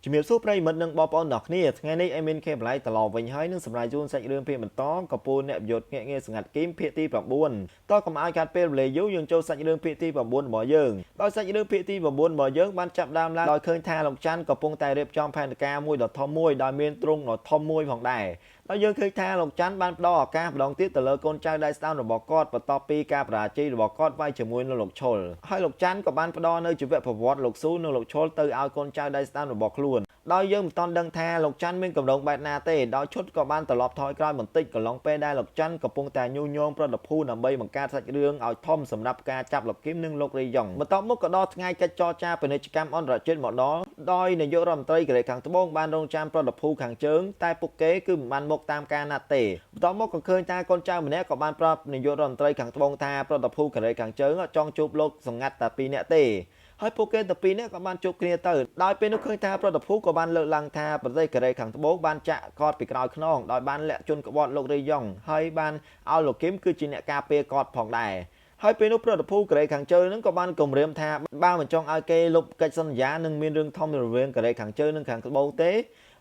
ជំរាបសួរប្រិយមិត្តនិងបងប្អូនទាំងគ្នាថ្ងៃនេះអេមីនខេបឡៃត្រឡប់វិញហើយនឹងសម្រាប់ជូនសាច់រឿងភាគបន្តកពូលអ្នកយុទ្ធងាកងារសងាត់គីមភាគទី9តោះកុំឲ្យខាត់ពេលវេលាយូរយើងចូលសាច់រឿងភាគទី9របស់យើងដោយសាច់រឿងភាគទី9របស់យើងបានចាប់ដើមឡើងដោយឃើញថាលោកច័ន្ទកំពុងតែរៀបចំផែនការមួយដ៏ធំមួយដោយមានទ្រង់ដ៏ធំមួយផងដែរដោយយើងឃើញថាលោកច័ន្ទបានផ្ដល់ឱកាសម្ដងទៀតទៅលើកូនចៅដៃស្ដាំរបស់គាត់បន្ទាប់ពីការបរាជ័យរបស់គាត់វាយជាមួយនឹងលោកឈុលហើយលោកច័ន្ទក៏បានផ្ដល់នៅជីវប្រវត្តិលោកស៊ូនិងលោកឈុលទៅឲ្យកូនចៅដៃស្ដាំរបស់ខ្លួនដោយយើងមិនទាន់ដឹងថាលោកច័ន្ទមានកម្រងបែបណាទេដោយឈុតក៏បានត្រឡប់ថយក្រោយបន្តិចកន្លងពេលដែលលោកច័ន្ទកំពុងតែញុះញង់ប្រតិភូដើម្បីបង្កើតសាច់រឿងឲ្យធំសម្រាប់ការចាប់លោកគឹមនិងលោករីយ៉ុងបន្ទាប់មកក៏ដល់ថ្ងៃកិច្ចចរចាពាណិជ្ជកម្មអន្តរជាតិមកដល់ដោយនាយករដ្ឋមន្ត្រីកូរ៉េខាងត្បូងបានរងចាំប្រតិភូខាងជើងតែពួកគេគឺមិនបានមកតាមការណាត់ទេបន្ទាប់មកក៏ឃើញថាកូនចៅម្នាក់ក៏បានប្រាប់នាយករដ្ឋមន្ត្រីខាងត្បូងថាប្រតិភូកូរ៉េខាងជើងចង់ជួបលោកសម្ងាត់តែពីរនាក់ទេហើយពួកគេទាំងពីរនាក់ក៏បានជួបគ្នាទៅដោយពេលនោះឃើញថាប្រតិភូក៏បានលើកឡើងថាប្រទេសកូរ៉េខាងត្បូងបានចាក់គាត់ពីក្រោយខ្នងដោយបានលាក់ជនក្បត់លោករីយ៉ុងហើយបានឲ្យលោកគឹមគឺជាអ្នកការពារគាត់ផងដែរហើយពេលនោះប្រតិភូកូរ៉េខាងជើងនឹងក៏បានគម្រាមថាបើមិនចង់ឲ្យគេលុបកិច្ចសន្យានឹងមានរឿងធំរវាងកូរ៉េខាងជើងនិងខាងត្បូងទេ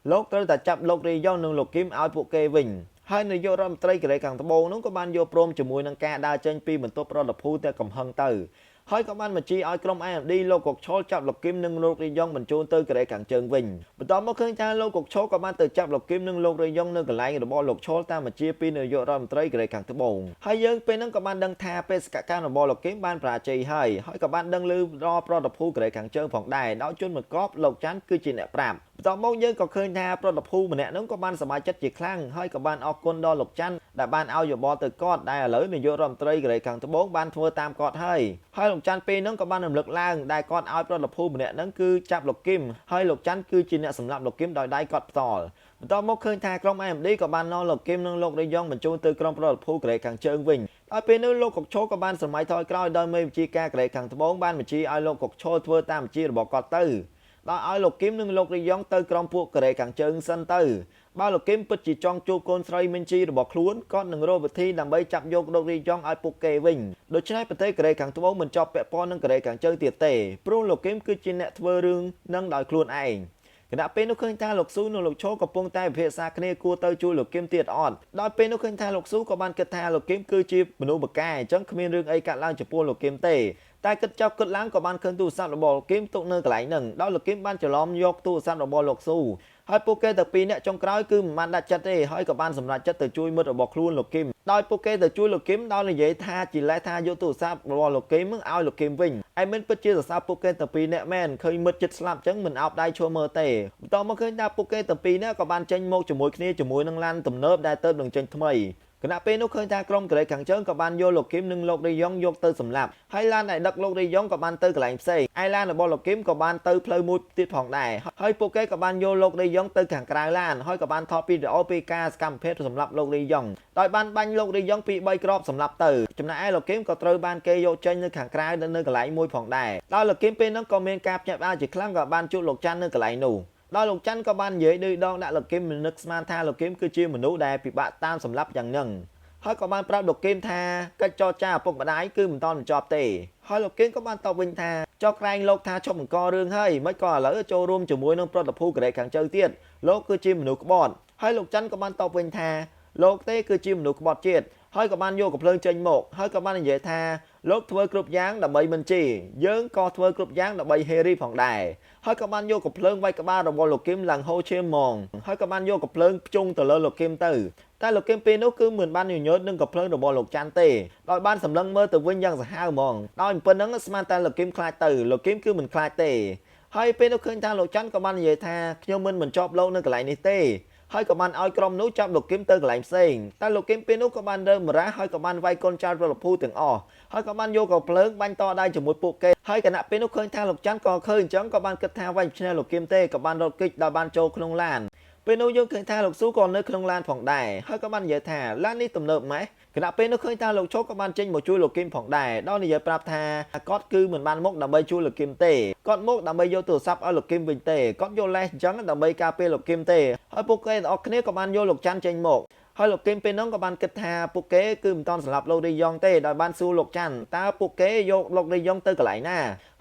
លោកត្រូវតែចាប់លោករីយ៉ុងនិងលោកគឹមឲ្យពួកគេវិញហើយនាយករដ្ឋមន្ត្រីកូរ៉េខាងត្បូងនោះក៏បានយកព្រមជាមួយនឹងការដើរចេញពីបន្ទប់ប្រតិភូតែកំហឹងទៅហើយក៏បានបញ្ជាឲ្យក្រុម AMD លោកកុកឈុលចាប់លោកគឹមនិងលោករីយ៉ុងបញ្ជូនទៅកូរ៉េខាងជើងវិញបន្ទាប់មកឃើញថាលោកកុកឈុលក៏បានទៅចាប់លោកគឹមនិងលោករីយ៉ុងនៅកន្លែងរបស់លោកឈុលតាមបញ្ជាពីនាយករដ្ឋមន្ត្រីកូរ៉េខាងត្បូងហើយយើងពេលហ្នឹងក៏បានដឹងថាបេសកកម្មរបស់លោកគឹមបានបរាជ័យហើយហើយក៏បានដឹងឮដល់ប្រតិភូកូរ៉េខាងជើងផងដែរដោយជនបង្កប់លោកច័ន្ទគឺជាអ្នកប្រាប់បន្ទាប់មកយើងក៏ឃើញថាប្រតិភូម្នាក់ហ្នឹងក៏បានសប្បាយចិត្តជាខ្លាំងហើយក៏បានអរគុណដល់លោកច័ន្ទដែលបានឲ្យយោបល់ទៅគាត់ដែលឥឡូវនាយករដ្ឋមន្ត្រីកូរ៉េខាងត្បូងបានធ្វើតាមគាត់ហើយហើយលោកច័ន្ទពេលហ្នឹងក៏បានរំលឹកឡើងដែលគាត់ឲ្យប្រតិភូម្នាក់ហ្នឹងគឺចាប់លោកគឹមហើយលោកច័ន្ទគឺជាអ្នកសម្លាប់លោកគឹមដោយដៃគាត់ផ្ទាល់បន្ទាប់មកឃើញថាក្រុម AMD ក៏បាននាំលោកគឹមនិងលោករីយ៉ុងបញ្ជូនទៅក្រុមប្រតិភូកូរ៉េខាងជើងវិញដោយពេលនោះលោកកុកឈោក៏បានសម័យថយក្រោយដោយមេបញ្ជាការកូរ៉េខាងត្បូងបានបញ្ជាឲ្យលោកកុកឈោធ្វើតាមបញ្ជារបស់គាត់ទៅដោយឲ្យលោកគឹមនិងលោករីយ៉ុងទៅក្រុមពួកកូរ៉េខាងជើងសិនទៅបើលោកគឹមពិតជាចង់ជួបកូនស្រីមីនជីរបស់ខ្លួនគាត់នឹងរកវិធីដើម្បីចាប់យកលោករីយ៉ុងឲ្យពួកគេវិញដូច្នេះប្រទេសកូរ៉េខាងត្បូងមិនជាប់ពាក់ព័ន្ធនឹងកូរ៉េខាងជើងទៀតទេព្រោះលោកគឹមគឺជាអ្នកធ្វើរឿងនឹងដោយខ្លួនឯងខណៈពេលនោះឃើញថាលោកស៊ូនិងលោកឈូកំពុងតែពិភាក្សាគ្នាគួរទៅជួយលោកគឹមទៀតអត់ដោយពេលនោះឃើញថាលោកស៊ូក៏បានគិតថាលោកគឹមគឺជាមនុស្សបកែអញ្ចឹងគ្មានរឿងអីកាត់ឡើងចំពោះលោកគឹមទេតែគិតចោលគិតឡើងក៏បានឃើញទូរស័ព្ទរបស់លោកគឹមទុកនៅកន្លែងហ្នឹងដោយលោកគឹមបានច្រឡំយកទូរស័ព្ទរបស់លោកស៊ូហើយពួកគេទាំងពីរនាក់ចុងក្រោយគឺមិនបានដាក់ចិត្តទេហើយក៏បានសម្រេចចិត្តទៅជួយមិត្តរបស់ខ្លួនលោកគឹមដោយពួកគេទៅជួយលោកគឹមដោយនិយាយថាជាលេសថាយកទូរស័ព្ទរបស់លោកគឹមឲ្យលោកគឹមវិញឯមិនពិតជាសរសើរពួកគេទាំងពីរនាក់មែនឃើញមិត្តចិត្តស្លាប់អញ្ចឹងមិនអោបដៃឈួរមើលទេបន្តមកឃើញថាពួកគេទាំងពីរនាក់ក៏បានចេញមកជាមួយគ្នាជាមួយនឹងឡានទំនើបដែលទៅនឹងចេញថ្មីខណៈពេលនោះឃើញថាក្រុមកូរ៉េខាងជើងក៏បានយកលោកគឹមនិងលោករីយ៉ុងយកទៅសម្លាប់ហើយឡានដែលដឹកលោករីយ៉ុងក៏បានទៅកន្លែងផ្សេងឯឡានរបស់លោកគឹមក៏បានទៅផ្លូវមួយទៀតផងដែរហើយពួកគេក៏បានយកលោករីយ៉ុងទៅខាងក្រៅឡានហើយក៏បានថតវីដេអូពីការសកម្មភាពសម្លាប់លោករីយ៉ុងដោយបានបាញ់លោករីយ៉ុងពី3គ្រាប់សម្លាប់ទៅចំណែកឯលោកគឹមក៏ត្រូវបានគេយកចេញនៅខាងក្រៅនៅកន្លែងមួយផងដែរដោយលោកគឹមពេលនោះក៏មានការភ្ញាក់ផ្អើលជាខ្លាំងក៏បានជួបលោកច័ន្ទនៅកន្លែងនោះដោយលោកច័ន្ទក៏បាននិយាយឌឺដងដាក់លោកគឹមមិននឹកស្មានថាលោកគឹមគឺជាមនុស្សដែលពិបាកតាមសម្លាប់យ៉ាងនឹងហើយក៏បានប្រាប់លោកគឹមថាកិច្ចចរចាឪពុកម្ដាយគឺមិនតន់បញ្ចប់ទេហើយលោកគឹមក៏បានតបវិញថាចុះក្រែងលោកថាឈប់បង្ករឿងហើយមិនក៏ឥឡូវចូលរួមជាមួយនឹងប្រតិភូកូរ៉េខាងជើងទៀតលោកគឺជាមនុស្សក្បត់ហើយលោកច័ន្ទក៏បានតបវិញថាលោកទេគឺជាមនុស្សក្បត់ជាតិហើយក៏បានយកកំភ្លើងចេញមកហើយក៏បាននិយាយថាលោកធ្វើគ្រប់យ៉ាងដើម្បីមិនជីយើងក៏ធ្វើគ្រប់យ៉ាងដើម្បីហេរីផងដែរហើយក៏បានយកកំភ្លើងវាយក្បាលរបស់លោកគឹមឡើងហូរឈាមហ្មងហើយក៏បានយកកំភ្លើងភ្ជង់ទៅលើលោកគឹមទៅតែលោកគឹមពេលនោះគឺមិនបានញញើតនឹងកំភ្លើងរបស់លោកច័ន្ទទេដោយបានសម្លឹងមើលទៅវិញយ៉ាងសាហាវហ្មងដោយប៉ុណ្្នឹងស្មានតែលោកគឹមខ្លាចទៅលោកគឹមគឺមិនខ្លាចទេហើយពេលនោះឃើញថាលោកច័ន្ទក៏បាននិយាយថាខ្ញុំមិនបញ្ចប់លោកនៅកន្លែងនេះទេហើយក៏បានឲ្យក្រុមនោះចាប់លោកគឹមទៅកន្លែងផ្សេងតែលោកគឹមពេលនោះក៏បានរើមរះហើយក៏បានវាយកូនចៅប្រលភូទាំងអស់ហើយក៏បានយកកំភ្លើងបាញ់តដៃជាមួយពួកគេហើយគណៈពេលនោះឃើញថាលោកច័ន្ទក៏ឃើញអញ្ចឹងក៏បានគិតថាវាយឈ្នះលោកគឹមទេក៏បានរត់គេចដល់បានចូលក្នុងឡានពេលនោះយើងឃើញថាលោកស៊ូក៏នៅក្នុងឡានផងដែរហើយក៏បាននិយាយថាឡាននេះទំនើបម៉េះខណៈពេលនោះឃើញថាលោកឈុកក៏បានចេញមកជួយលោកគឹមផងដែរដោយនិយាយប្រាប់ថាគាត់គឺមិនបានមកដើម្បីជួយលោកគឹមទេ គាត់មកដើម្បីយកទូរស័ព្ទឲ្យលោកគឹមវិញទេគាត់យកលេសអញ្ចឹងដើម្បីការពារលោកគឹមទេហើយពួកគេទាំងអស់គ្នាក៏បានយកលោកច័ន្ទចេញមកហើយលោកគឹមពេលហ្នឹងក៏បានគិតថាពួកគេគឺមិនតន់សម្លាប់លោករីយ៉ងទេដោយបានសួរលោកច័ន្ទតើពួកគេយកលោករីយ៉ងទៅកន្លែងណ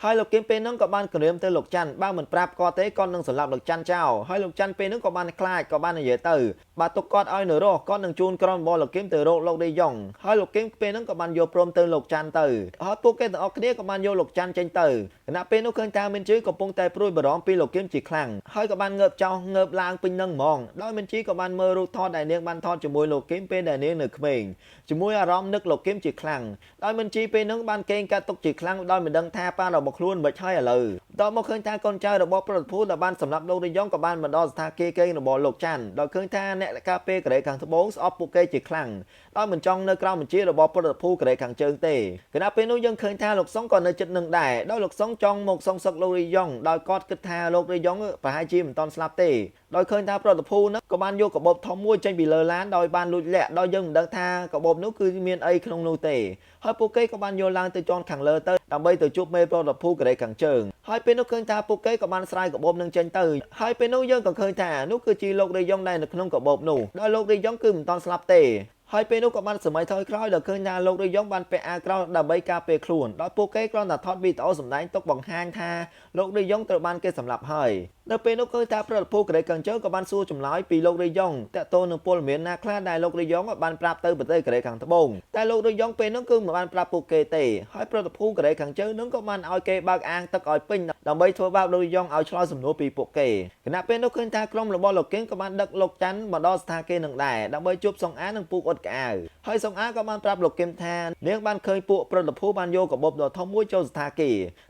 ាហើយលោកគឹមពេលហ្នឹងក៏បានគម្រាមទៅលោកច័ន្ទបើមិនប្រាប់គាត់ទេគាត់នឹងសម្លាប់លោកច័ន្ទចោលហើយលោកច័ន្ទពេលហ្នឹងក៏បានខ្លាចក៏បាននិយាយទៅបើទុកគាត់ឲ្យនៅរស់គាត់នឹងជូនក្រុមរបស់លោកគឹមទៅរកលោករីយ៉ងហើយលោកគឹមពេលហ្នឹងក៏បានយកព្រមទៅលោកច័ន្ទទៅហើយពួកគេទាំងអស់គ្នាក៏បានយកលោកច័ន្ទចេញទៅខណៈពេលនោះឃើញថាមានជឺកំពុងតែព្រួយបារម្ភពីលោកគឹមជាខ្លាំងហើយក៏បានងើបចោលងើបឡើងពេញនឹងហ្មងដោយមានជីក៏បានមើលរូបថតដែលនាងបានថតជាមួយលោកគឹមពេលដែលនាងនៅក្មេងជាមួយអារម្មណ៍នឹកលោកគឹមជាខ្លាំងដោយមានជីពេលហ្នឹងបានកេងកាត់ទុកជាខ្លាំងដោយមិនដឹងថាប៉ារបស់ខ្លួនមិនហើយឥឡូវតមកឃើញថាកូនចៅរបស់ប្រតិភូដែលបានសម្លាប់លោករីយ៉ងក៏បានមកដល់ស្ថានភាពគេងរបស់លោកច័ន្ទដោយឃើញថាអ្នកការពារកូរ៉េខាងត្បូងស្អប់ពួកគេជាខ្លាំងដោយមិនចង់នៅក្រោមបញ្ជារបស់ប្រតិភូកូរ៉េខាងជើងទេខណៈពេលនោះយើងឃើញថាលោកសុងក៏នៅចិត្តនឹងដែរដោយលោកសុងចង់មកសងសឹកលោករីយ៉ងដោយគាត់គិតថាលោករីយ៉ងប្រហែលជាមិនតន់ស្លាប់ទេដោយឃើញថាប្រតិភូនោះក៏បានយកកាបូបធំមួយចេញពីលើឡានដោយបានលួចលាក់ដោយយើងមិនដឹងថាកាបូបនោះគឺមានអីក្នុងនោះទេហើយពួកគេក៏បានយកឡើងទៅជាន់ខាងលើទៅដើម្បីទៅជួបមេប្រតិភូកូរ៉េខាងជើងហើយពេលនោះឃើញថាពួកគេក៏បានស្រាយកាបូបនឹងចេញទៅហើយពេលនោះយើងក៏ឃើញថានោះគឺជាលោករីយ៉ុងដែលនៅក្នុងកាបូបនោះដោយលោករីយ៉ុងគឺមិនតន់ស្លាប់ទេហើយពេលនោះក៏បានសម័យថយក្រោយដល់ឃើញថាលោករីយ៉ុងបានពាក់អាវក្រោះដើម្បីការពារខ្លួនដោយពួកគេគ្រាន់តែថតវីដេអូសម្ដែងទុកបង្ហាញថាលោករីយ៉ុងត្រូវបានគេសម្លាប់ហើយនៅពេលនោះឃើញថាប្រតិភូកូរ៉េខាងជើងក៏បានសួរចម្លើយពីលោករីយ៉ុងតាក់ទងនឹងពលមានណាខ្លះដែលលោករីយ៉ុងបានប្រាប់ទៅប្រទេសកូរ៉េខាងត្បូងតែលោករីយ៉ុងពេលនោះគឺមិនបានប្រាប់ពួកគេទេហើយប្រតិភូកូរ៉េខាងជើងនឹងក៏បានឲ្យគេបើកអាងទឹកឲ្យពេញដើម្បីធ្វើបាបលោករីយ៉ុងឲ្យឆ្លើយសំណួរពីពួកគេខណៈពេលនោះឃើញថាក្រុមរបស់លោកគឹងក៏បានដឹកលោកច័ន្ទមកដល់ស្ថានគេនឹងដែរដើម្បីជួបសុងអាននិងពូកអ៊ុតក្អៅហើយសុងអានក៏បានប្រាប់លោកគឹមថានាងបានឃើញពួកប្រតិភូបានយកកាបូបដ៏ធំមួយចូលស្ថានគ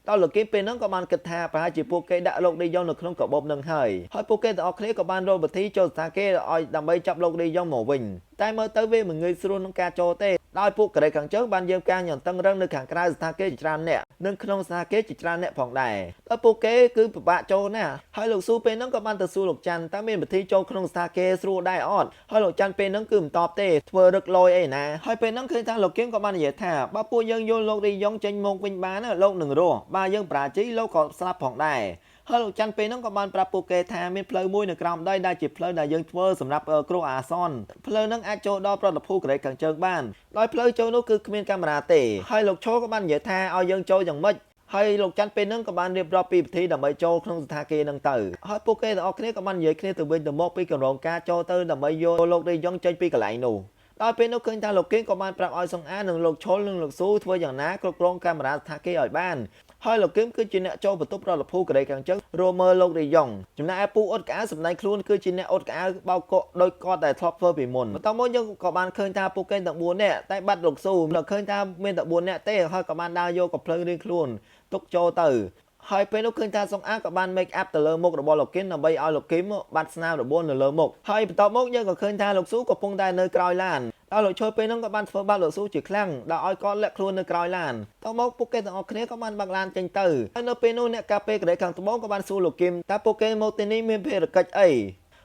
េដល់លោកគឹមពេលនោះក៏បានគិតថាប្រហែលជាពួកគេដាក់លោករីយ៉ុងនៅក្នុងកាបូបនឹងហើយហើយពួកគេទាំងអស់គ្នាក៏បានរកវិធីចូលស្ថានគេឲ្យដើម្បីចាប់លោករីយ៉ុងមកវិញតែមើលទៅវាមិនងាយស្រួលក្នុងការចូលទេដោយពួកកូរ៉េខាងជើងបានយាមការយ៉ាងតឹងរឹងនៅខាងក្រៅស្ថានគេជាច្រើនអ្នកនិងក្នុងស្ថានគេជាច្រើនអ្នកផងដែរដោយពួកគេគឺពិបាកចូលណាស់ហើយលោកស៊ូពេលហ្នឹងក៏បានទៅសួរលោកច័ន្ទតើមានវិធីចូលក្នុងស្ថានគេស្រួលដែរអត់ហើយលោកច័ន្ទពេលហ្នឹងគឺមិនតបទេធ្វើរឹកលយអីណាហើយពេលហ្នឹងឃើញថាលោកគៀងក៏បាននិយាយថាបើពួកយើងយកលោករីយ៉ុងចេញមកវិញបានលោកនឹងរស់បើយើងប្រាជ័យលោកក៏ស្លាប់ផងដែរហើយលោកច័ន្ទពេលហ្នឹងក៏បានប្រាប់ពួកគេថាមានផ្លូវមួយនៅក្រោមដីដែលជាផ្លូវដែលយើងធ្វើសម្រាប់គ្រោះអាសន្នផ្លូវហ្នឹងអាចចូលដល់ប្រតិភូកូរ៉េខាងជើងបានដោយផ្លូវចូលនោះគឺគ្មានកាមេរ៉ាទេហើយលោកឈោក៏បាននិយាយថាឲ្យយើងចូលយ៉ាងម៉េចហើយលោកច័ន្ទពេលហ្នឹងក៏បានរៀបរាប់ពីពិធីដើម្បីចូលក្នុងស្ថានភាពហ្នឹងទៅហើយពួកគេទាំងអស់គ្នាក៏បាននិយាយគ្នាទៅវិញទៅមកពីកម្រងការចូលទៅដើម្បីយកលោករីយ៉ុងចេញពីកន្លែងនោះដល់ពេលនោះឃើញថាលោកគៀងក៏បានប្រាប់ឲ្យសុងអាននិងលោកឈុលនិងលោកស៊ូធ្វើយ៉ាងណាគ្រប់គ្រងកាមេរ៉ាស្ថានភាពឲ្យបានហើយលោកគឹមគឺជាអ្នកចូលបន្ទប់រដ្ឋភូកូរ៉េខាងជើងរមើលលោករីយ៉ុងចំណែកឯពូអ៊ុតក្អៅសម្ដែងខ្លួនគឺជាអ្នកអ៊ុតក្អៅបោកកក់ដោយគាត់ដែលធ្លាប់ធ្វើពីមុនបន្តមកយើងក៏បានឃើញថាពួកគេទាំង4នាក់តែបាត់លោកស៊ូដល់ឃើញថាមានតែ4នាក់ទេហើយក៏បានដើរយកកំភ្លើងរៀងខ្លួនទុកចូលទៅហើយពេលនោះឃើញថាសុងអាក៏បាន make up ទៅលើមុខរបស់លោកគឹមដើម្បីឲ្យលោកគឹមបាត់ស្នាមរបួសនៅលើមុខហើយបន្ទាប់មកយើងក៏ឃើញថាលោកស៊ូកំពុងតែនៅក្រោយឡានដល់លោកឈើពេលហ្នឹងក៏បានធ្វើបាបលោកស៊ូជាខ្លាំងដល់ឲ្យគាត់លាក់ខ្លួននៅក្រោយឡានតមកពួកគេទាំងអស់គ្នាក៏បានបើកឡានចេញទៅហើយនៅពេលនោះអ្នកការពារកូរ៉េខាងត្បូងក៏បានសួរលោកគឹមតើពួកគេមកទីនេះមានភារកិច្ចអី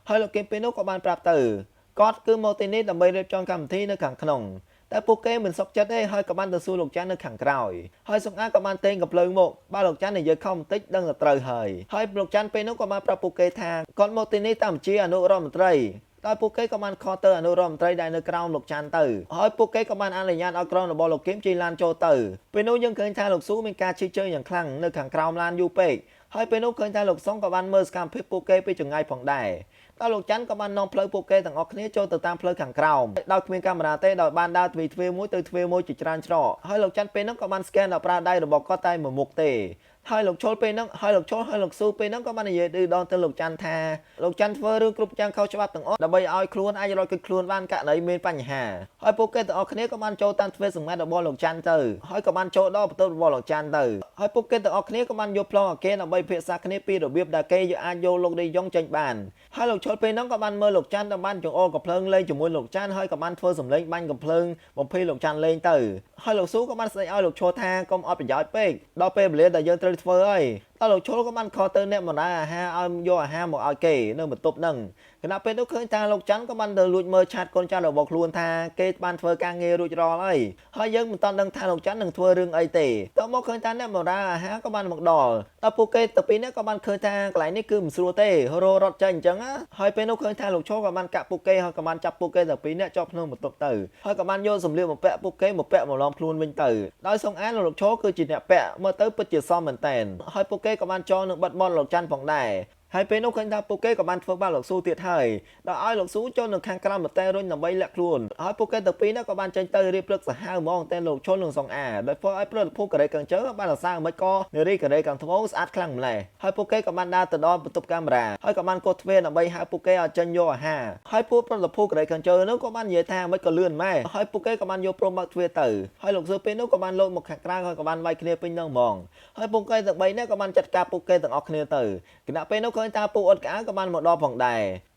ហើយលោកគឹមពេលនោះក៏បានប្រាប់ទៅគាត់គឺមកទីនេះដើម្បីរៀបចំកម្មវិធីនៅខាងក្នុងតែពួកគេមិនសុខចិត្តទេហើយក៏បានទៅសួរលោកច័ន្ទនៅខាងក្រោយហើយសុងអាក៏បានតេងកំភ្លើងមកបើលោកច័ន្ទនិយាយខំបន្តិចដឹងតែត្រូវហើយហើយលោកច័ន្ទពេលនោះក៏បានប្រាប់ពួកគេថាគាត់មកទីនេះតាមជាអនុរដ្ឋមន្ត្រីដោយពួកគេក៏បានខលទៅអនុរដ្ឋមន្ត្រីដែលនៅក្រោមលោកច័ន្ទទៅហើយពួកគេក៏បានអនុញ្ញាតឲ្យក្រុមរបស់លោកគឹមជិះឡានចូលទៅពេលនោះយើងឃើញថាលោកស៊ូមានការឈឺជើងយ៉ាងខ្លាំងនៅខាងក្រោមឡានយូរពេកហើយពេលនោះឃើញថាលោកសុងក៏បានមើលសកម្មភាពពួកគេពីចម្ងាយផងដែរដល់លោកច័ន្ទក៏បាននាំផ្លូវពួកគេទាំងអស់គ្នាចូលទៅតាមផ្លូវខាងក្រោមដោយគ្មានកាមេរ៉ាទេដោយបានដើរទ្វីទ្វារមួយទៅទ្វារមួយជាច្រើនច្រកហើយលោកច័ន្ទពេលនោះក៏បាន scan ដល់ប្រើដៃរបស់គាត់តែមួយមុខទេហើយលោកឈុលពេលហ្នឹងហើយលោកឈុលហើយលោកស៊ូពេលហ្នឹងក៏បាននិយាយឌឺដងទៅលោកច័ន្ទថាលោកច័ន្ទធ្វើរឿងគ្រប់យ៉ាងខុសច្បាប់ទាំងអស់ដើម្បីឲ្យខ្លួនអាចរត់គេចខ្លួនបានករណីមានបញ្ហាហើយពួកគេទាំងអស់គ្នាក៏បានចូលតាមទ្វារសម្ងាត់របស់លោកច័ន្ទទៅហើយក៏បានចូលដល់បន្ទប់របស់លោកច័ន្ទទៅហើយពួកគេទាំងអស់គ្នាក៏បានយកប្លង់អាគារដើម្បីពិភាក្សាគ្នាពីរបៀបដែលគេអាចយកលោករីយ៉ុងចេញបានហើយលោកឈុលពេលហ្នឹងក៏បានមើលលោកច័ន្ទដែលបានចង្អុលកំភ្លើងលេងជាមួយលោកច័ន្ទហើយក៏បានធ្វើសម្លេងបាញ់កំភ្លើងបំភ័យលោកច័ន្ទលេងទៅហើយលោកស៊ូក៏បានស្ដីឲ្យលោកឈុលថាកុំអត់ប្រយោជន៍ពេកដល់ពេលវេលាដែលយើងត្រូវធ្វើហើយ ដល់លោកឈុលក៏បានខលទៅអ្នកបម្រើអាហារឲ្យយកអាហារមកឲ្យគេនៅបន្ទប់ហ្នឹងខណៈពេលនោះឃើញថាលោកច័ន្ទក៏បានទៅលួចមើលឆាតកូនចៅរបស់ខ្លួនថាគេបានធ្វើការងាររួចរាល់ហើយហើយយើងមិនតាន់ដឹងថាលោកច័ន្ទនឹងធ្វើរឿងអីទេតមកឃើញថាអ្នកបម្រើអាហារក៏បានមកដល់ដល់ពួកគេទៅពីនេះក៏បានឃើញថាកន្លែងនេះគឺមិនស្រួលទេររត់ចេញអញ្ចឹងណាហើយពេលនោះឃើញថាលោកឈុលក៏បានកាក់ពួកគេហើយក៏បានចាប់ពួកគេទៅពីនេះជាប់ក្នុងបន្ទប់ទៅហើយក៏បានយកសម្លៀកបំពាក់ពួកគេមកពាក់មកឡំខ្លួនវិញទៅដោយសុងអានលោកឈុលគឺជាអ្នកពាក់មើលទៅពិតជាសមមែនតែនហើយពួកគេក៏បានចងនឹងបិទមាត់លោកច័ន្ទផងដែរហើយពេលនោះឃើញថាពួកគេក៏បានធ្វើបាបលោកស៊ូទៀតហើយដល់ឲ្យលោកស៊ូចូលនៅខាងក្រៅម្តែរុញដើម្បីលាក់ខ្លួនហើយពួកគេទាំងពីរនោះក៏បានចេញទៅរៀបព្រឹកសាហាវហ្មងតែលោកឈុននិងសុងអាដោយធ្វើឲ្យព្រឹទ្ធភូកូរ៉េខាងជើងបានសរសើរមិនក៏នារីកូរ៉េខាងត្បូងស្អាតខ្លាំងម្ល៉េះហើយពួកគេក៏បានដើរទៅដល់បន្ទប់កាមេរ៉ាហើយក៏បានកោះទ្វារដើម្បីហៅពួកគេឲ្យចេញយកអាហារហើយពួកព្រឹទ្ធភូកូរ៉េខាងជើងនោះក៏បាននិយាយថាមិនក៏លឿនម៉ែហើយពួកគេក៏បានយកព្រមបើកទ្វារទៅហើយលោកស៊ូពេលនោះក៏បានលោតមកខាងក្រៅហើយក៏បានវាយគ្នាពេញនឹងហ្មងហើយពួកគេទាំង3នាក់ក៏បានចាត់ការពួកគេទាំងអស់គ្នាទៅគណៈពេលនោះឃើញថាពួកអត់ក្អៅក៏បានមកដល់ផងដែ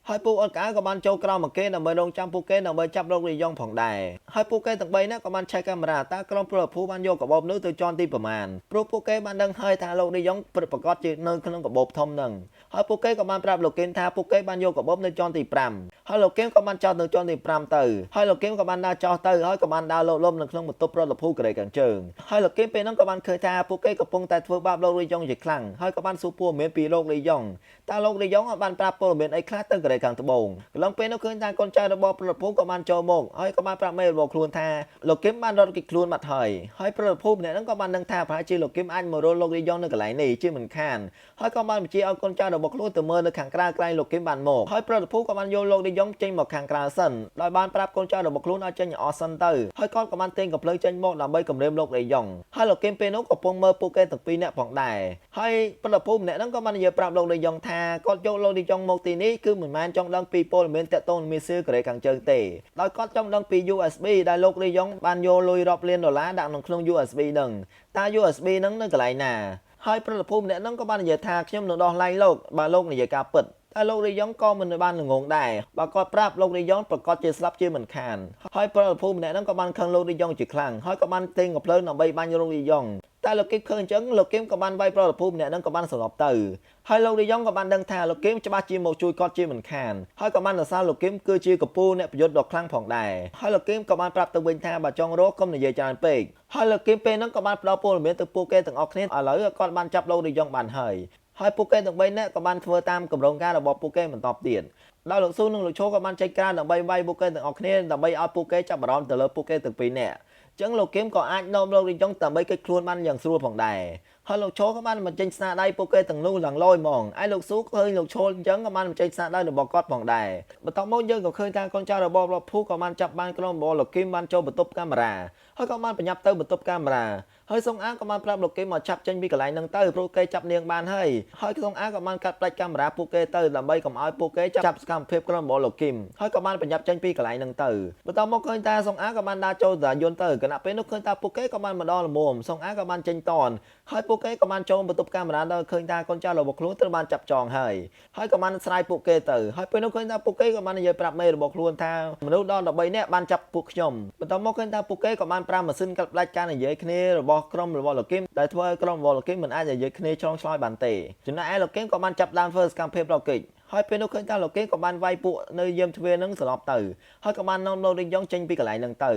រហើយពួកអត់ក្អៅក៏បានចូលក្រោមមកគេដើម្បីរងចាំពួកគេដើម្បីចាប់លោកលីយ៉ុងផងដែរហើយពួកគេទាំង3នាក់ក៏បានឆែកកាមេរ៉ាតើក្រុមប្រភូបានយកកាបូបនោះទៅជាន់ទីប្រមាណព្រោះពួកគេបានដឹងហើយថាលោកលីយ៉ុងពិតប្រាកដជានៅក្នុងកាបូបធំនឹងហើយពួកគេក៏បានប្រាប់លោកគឹមថាពួកគេបានយកកាបូបនៅជាន់ទី5ហើយលោកគឹមក៏បានចោលនៅជាន់ទី5ទៅហើយលោកគឹមក៏បានដើរចោះទៅហើយក៏បានដើរលោតលំនៅក្នុងបន្ទប់ប្រលភូកូរ៉េខាងជើងហើយលោកគឹមពេលហ្នឹងក៏បានឃើញថាពួកគេកំពុងតែធ្វើបាបលោកលីយ៉ុងជាខ្លាំងហើយក៏បានសួរព័ត៌មានពីលោកលីយ៉ុងតើលោកលីយ៉ុងបានប្រាប់ព័ត៌មានអីខ្លះទៅកូរ៉េខាងត្បូងកន្លងពេលនោះឃើញថាកូនចៅរបស់ប្រលភូក៏បានចូលមកហើយក៏បានប្រាប់មេរបស់ខ្លួនថាលោកគឹមបានរត់គេចខ្លួនបាត់ហើយហើយប្រលភូម្នាក់ហ្នឹងក៏បានដឹងថាប្រហែលជាលោកគឹមអាចមករកលោកលីយ៉ុងនៅកន្លែងនេះជាមិនខានហើយក៏បានបញ្ជាឲ្យកូនចៅរបស់ខ្លួនទៅមើលនៅខាងក្រៅក្រែងលោកគឹមបានមកហើយប្រលភូក៏បានយកលោកលីយ៉ុងចេញមកខាងក្រៅសិនដោយបានប្រាប់កូនចៅរបស់ខ្លួនឲ្យចេញឲ្យអស់សិនទៅហើយគាត់ក៏បានទាញកំភ្លើងចេញមកដើម្បីគំរាមលោកលីយ៉ុងហើយលោកគឹមពេលនោះកំពុងមើលពួកគេទាំងពីរនាក់ផងដែរហើយប្រលភូម្នាក់ហ្នឹងក៏បាននិយាយប្រាប់លោកលីយ៉ុងថាគាត់យកលោកលីយ៉ុងមកទីនេះគឺមិនមែនចង់ដឹងពីព័ត៌មានតាក់ទងនឹងមីស៊ីលកូរ៉េខាងជើងទេដោយគាត់ចង់ដឹងពី USB ដែលលោកលីយ៉ុងបានយកលុយរាប់លានដុល្លារដាក់នៅក្នុង USB ហ្នឹងតើ USB ហ្នឹងនៅកន្លែងណាហើយប្រតិភូម្នាក់ហ្នឹងក៏បាននិយាយថាខ្ញុំនឹងដោះលែងលោកបើលោកនិយាយការពិតតែលោករីយ៉ុងក៏មិនបានងងដែរបើគាត់ប្រាប់លោករីយ៉ុងប្រកាសជាស្លាប់ជាមិនខានហើយប្រតិភូម្នាក់ហ្នឹងក៏បានខឹងលោករីយ៉ុងជាខ្លាំងហើយក៏បានទិញកំភ្លើងដើម្បីបាញ់លោករីយ៉ុងតែលោកគឹមឃើញអញ្ចឹងលោកគឹមក៏បានវាយប្រតិភូម្នាក់ហ្នឹងក៏បានសន្លប់ទៅហើយលោករីយ៉ុងក៏បានដឹងថាលោកគឹមច្បាស់ជាមកជួយគាត់ជាមិនខានហើយក៏បានសរសើរលោកគឹមគឺជាកពូអ្នកប្រយុទ្ធដ៏ខ្លាំងផងដែរហើយលោកគឹមក៏បានប្រាប់ទៅវិញថាបើចង់រកកុំនិយាយច្រើនពេកហើយលោកគឹមពេលហ្នឹងក៏បានផ្ដល់ព័ត៌មានទៅពួកគេទាំងអស់គ្នាឥឡូវគាត់បានចាប់លោករីយ៉ុងបានហើយហើយពួកគេទាំង3នាក់ក៏បានធ្វើតាមគម្រោងការរបស់ពួកគេបន្តទៀតដោយលោកស៊ូនិងលោកឈូក៏បានចេញក្រៅដើម្បីវាយពួកគេទាំងអស់គ្នាដើម្បីឲ្យពួកគេចាប់អារម្មណ៍ទៅលើពួកគេទាំងពីរនាក់ចឹងលោកគឹមក៏អាចនាំលោករីយ៉ុងដើម្បីគេចខ្លួនបានយ៉ាងស្រួលផងដែរហើយលោកឈូក៏បានបញ្ចេញស្នាដៃពួកគេទាំងនោះឡើងលយហ្មងឯលោកស៊ូឃើញលោកឈូអញ្ចឹងក៏បានបញ្ចេញស្នាដៃរបស់គាត់ផងដែរបន្ទាប់មកយើងក៏ឃើញថាកូនចៅរបស់លោកភូក៏បានចាប់បានក្រុមរបស់លោកគឹមបានចូលបន្ទប់កាមេរ៉ាហើយក៏បានប្រញាប់ទៅបន្ទប់កាមេរ៉ាហើយសុងអាក៏បានប្រាប់លោកគឹមមកចាប់ចេញពីកន្លែងហ្នឹងទៅព្រោះគេចាប់នាងបានហើយហើយសុងអាក៏បានកាត់ផ្ដាច់កាមេរ៉ាពួកគេទៅដើម្បីកុំឲ្យពួកគេចាប់សកម្មភាពក្រុមរបស់លោកគឹមហើយក៏បានប្រញាប់ចេញពីកន្លែងហ្នឹងទៅបន្ទាប់មកឃើញថាសុងអាក៏បានដើរចូលសាយន្តទៅខណៈពេលនោះឃើញថាពួកគេក៏បានមកដល់ល្មមសុងអាក៏បានចេញតនហើយពួកគេក៏បានចូលបន្ទប់កាមេរ៉ាដល់ឃើញថាកូនចៅរបស់ខ្លួនត្រូវបានចាប់ចងហើយហើយក៏បានស្រាយពួកគេទៅហើយពេលនោះឃើញថាពួកគេក៏បាននិយាយប្រាប់មេរបស់ខ្លួនថាមនុស្សដល់13នាក់បានចាប់ពួកខ្ញុំបន្ទាប់មកឃើញថាពួកគេក៏បានប្រើម៉ាស៊ីនកាត់ផ្ដាច់ការនិយាយគ្នារបស់ក្រុមរបស់លោកគឹមដែលធ្វើឲ្យក្រុមរបស់លោកគឹមមិនអាចនិយាយគ្នាឆ្លងឆ្លើយបានទេចំណែកឯលោកគឹមក៏បានចាប់ដើមធ្វើសកម្មភាពរកកិច្ចហើយពេលនោះឃើញថាលោកគឹមក៏បានវាយពួកនៅយាមទ្វារនឹងសន្លប់ទៅហើយក៏បាននាំលោករីយ៉ុងចេញពីកន្លែងនឹងទៅ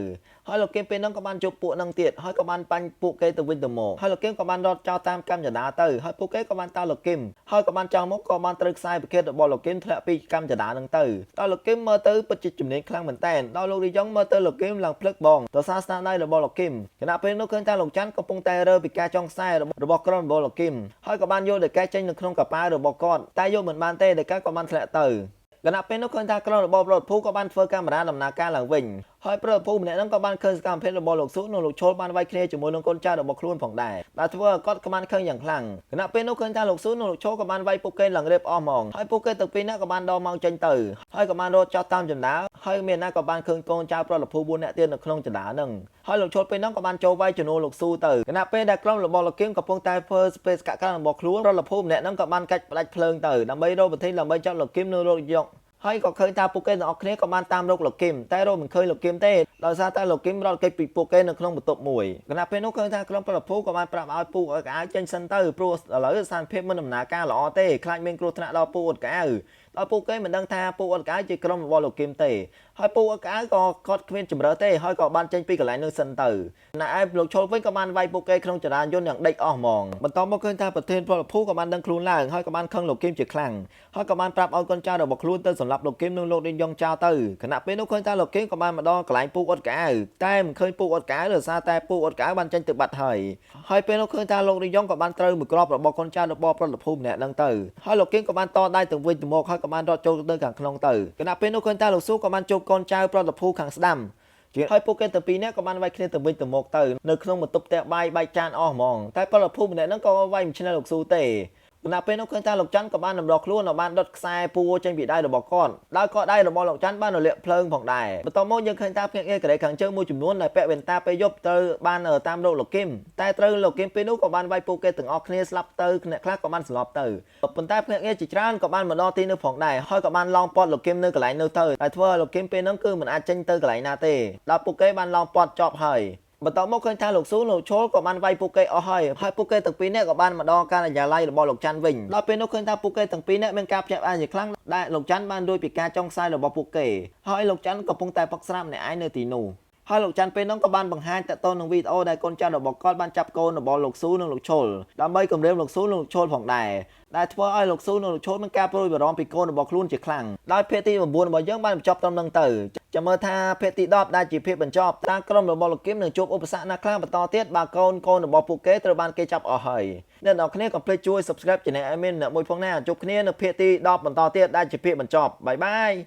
ហើយលោកគឹមពេលនោះក៏បានជួបពួកនឹងទៀតហើយក៏បានបាញ់ពួកគេទៅវិញទៅមកហើយលោកគឹមក៏បានរត់ចោលតាមកម្មចដាទៅហើយពួកគេក៏បានតើលោកគឹមហើយក៏បានចង់មកក៏បានត្រូវខ្សែប្រខេតរបស់លោកគឹមធ្លាក់ពីកម្មចដានឹងទៅដល់លោកគឹមមើលទៅពិតជាជំនាញខ្លាំងមែនតែនដល់លោករីយ៉ុងមើលទៅលោកគឹមឡើងភ្លឹកបងដោយសារស្នាដៃរបស់លោកគឹមខណៈពេលនោះឃើញថាលោកច័ន្ទកំពុងតែរើពីការចង់ខ្សែរបស់ក្រុមរបស់លោកគឹមហើយក៏បានយកដេកែចេញនៅក្នុងកប៉ាល់របស់គាត់តែយកមិនបានទេដេកែក៏បានធ្លាក់ទៅគណៈពេលនោះឃើញថាក្រុមរបស់រដ្ឋភូក៏បានធ្វើកាមេរ៉ាដំណើរការឡើងវិញហើយប្រភូម្នាក់ហ្នឹងក៏បានឃើញសកម្មភាពរបស់លោកស៊ូនិងលោកឈុលបានវាយគ្នាជាមួយនឹងកូនចៅរបស់ខ្លួនផងដែរដែលធ្វើឲ្យគាត់ក៏បានឃើញយ៉ាងខ្លាំងគណៈពេលនោះឃើញថាលោកស៊ូនិងលោកឈុលក៏បានវាយពួកគេឡើងរៀបអស់ហ្មងហើយពួកគេទាំងពីរនាក់ក៏បានដកមកចេញទៅហើយក៏បានរត់ចោះតាមជណ្ដើរហើយមានណាក៏បានឃើញកូនចៅប្រភូ4នាក់ទៀតនៅក្នុងជណ្ដើរហ្នឹងហើយលោកឈុលពេលហ្នឹងក៏បានចូលវាយជំនួសលោកស៊ូទៅគណៈពេលដែលក្រុមរបស់លោកគឹមកំពុងតែធ្វើបេសកកម្មរបស់ខ្លួនប្រភូម្នាក់ហ្នឹងក៏បានកាច់ផ្ដាច់ភ្លើងទៅដើម្បីរកវិធីដើម្បីចាប់លោកគឹមនៅរកយកហើយក៏ឃើញថាពួកគេទាំងអស់គ្នាក៏បានតាមរកលោកគឹមតែរកមិនឃើញលោកគឹមទេ ដោយសារតែលោកគឹមរត់គេចពីពួកគេនៅក្នុងបន្ទប់មួយខណៈពេលនោះឃើញថាក្រុមប្រភូក៏បានប្រាប់ឲ្យពូអត់កៅចេញសិនទៅព្រោះឥឡូវស្ថានភាពមិនដំណើរការល្អទេខ្លាចមានគ្រោះថ្នាក់ដល់ពូអត់កៅដល់ពួកគេមិនដឹងថាពូអត់កៅជាក្រុមរបស់លោកគឹមទេហើយពូអត់កៅក៏គាត់គ្មានជំរឿទេហើយក៏បានចេញពីកន្លែងនោះសិនទៅណែឯលោកឈុលវិញក៏បានវាយពួកគេក្នុងចរាយន្តយ៉ាងដេចអស់ហ្មងបន្តមកឃើញថាប្រធានប្រភូក៏បានដឹងខ្លួនឡើងហើយក៏បានខឹងលោកគឹមជាខ្លាំងហើយក៏បានប្រាប់ឲ្យកូនចៅរបស់ខ្លួនទៅសម្លាប់លោកគឹមនិងលោកដេញយ៉ងចោលទៅខណៈពេលនោះឃើញថាលោកគឹមក៏បានមកដល់កន្លែងពូអត់កៅតែមិនឃើញពូអត់កៅដោយសារតែពូអត់កៅបានចេញទៅបាត់ហើយហើយពេលនោះឃើញថាលោកដេញយ៉ងក៏បានត្រូវមួយគ្រាប់របស់កូនចៅរបស់ប្រតិភូម្នាក់ហ្នឹងទៅហើយលោកគឹមក៏បានតដៃទៅវិញទៅមកហើយក៏បានរត់ចូលទៅខាងក្នុងទៅខណៈពេលនោះឃើញថាលោកស៊ូក៏បានជួបកូនចៅប្រតិភូខាងស្ដាំជាហើយពួកគេទាំងពីរនាក់ក៏បានវាយគ្នាទៅវិញទៅមកទៅនៅក្នុងបន្ទប់ផ្ទះបាយបែកចានអស់ហ្មងតែពលភូមិម្នាក់ហ្នឹងក៏វាយមិនឈ្នះលោកស៊ូទេគណៈពេលនោះឃើញថាលោកច័ន្ទក៏បានតម្រោះខ្លួននិងបានដុតខ្សែពួរចេញពីដៃរបស់គាត់ដោយក៏ដៃរបស់លោកច័ន្ទបានរលាកភ្លើងផងដែរបន្ទាប់មកយើងឃើញថាភ្នាក់ងារកូរ៉េខាងជើងមួយចំនួនដែលពាក់វ៉ែនតាពេលយប់ត្រូវបានតាមរកលោកគឹមតែត្រូវលោកគឹមពេលនោះក៏បានវាយពួកគេទាំងអស់គ្នាស្លាប់ទៅអ្នកខ្លះក៏បានស្លាប់ទៅប៉ុន្តែភ្នាក់ងារជាច្រើនក៏បានមកដល់ទីនោះផងដែរហើយក៏បានឡោមព័ទ្ធលោកគឹមនៅកន្លែងនោះទៅតែធ្វើឲ្យលោកគឹមពេលនោះគឺមិនអាចចេញទៅកន្លែងណាទេដល់ពួកគេបានឡោមព័ទ្ធជាប់ហើយបន្ទាប់មកឃើញថាលោកស៊ូលោកឈុលក៏បានវាយពួកគេអស់ហើយហើយពួកគេទាំងពីរនាក់ក៏បានមកដល់ការិយាល័យរបស់លោកច័ន្ទវិញដល់ពេលនោះឃើញថាពួកគេទាំងពីរនាក់មានការភ្ញាក់ផ្អើលជាខ្លាំងដែលលោកច័ន្ទបានរួចពីការចង់ខ្សែរបស់ពួកគេហើយលោកច័ន្ទកំពុងតែផឹកស្រាម្នាក់ឯងនៅទីនោះហើយលោកច័ន្ទពេលនោះក៏បានបង្ហាញតទៅនឹងវីដេអូដែលកូនចៅរបស់គាត់បានចាប់កូនរបស់លោកស៊ូនិងលោកឈុលដើម្បីគំរាមលោកស៊ូនិងលោកឈុលផងដែរដែលធ្វើឲ្យលោកស៊ូនិងលោកឈុលមានការព្រួយបារម្ភពីកូនរបស់ខ្លួនជាខ្លាំងដោយភាគទី9របស់យើងបានបញ្ចប់ត្រឹមនឹងទៅចាំមើលថាភាគទី10ដែលជាភាគបញ្ចប់តើក្រុមរបស់លោកគឹមនឹងជួបឧបសគ្គណាខ្លះបន្តទៀតបើកូនកូនរបស់ពួកគេត្រូវបានគេចាប់អស់ហើយអ្នកនរគ្នាកុំភ្លេចជួយ Subscribe Channel Admin អ្នកមួយផងណាជួបគ្នានៅភាគទី10បន្តទៀតដែលជាភាគបញ្ចប់បាយបាយ។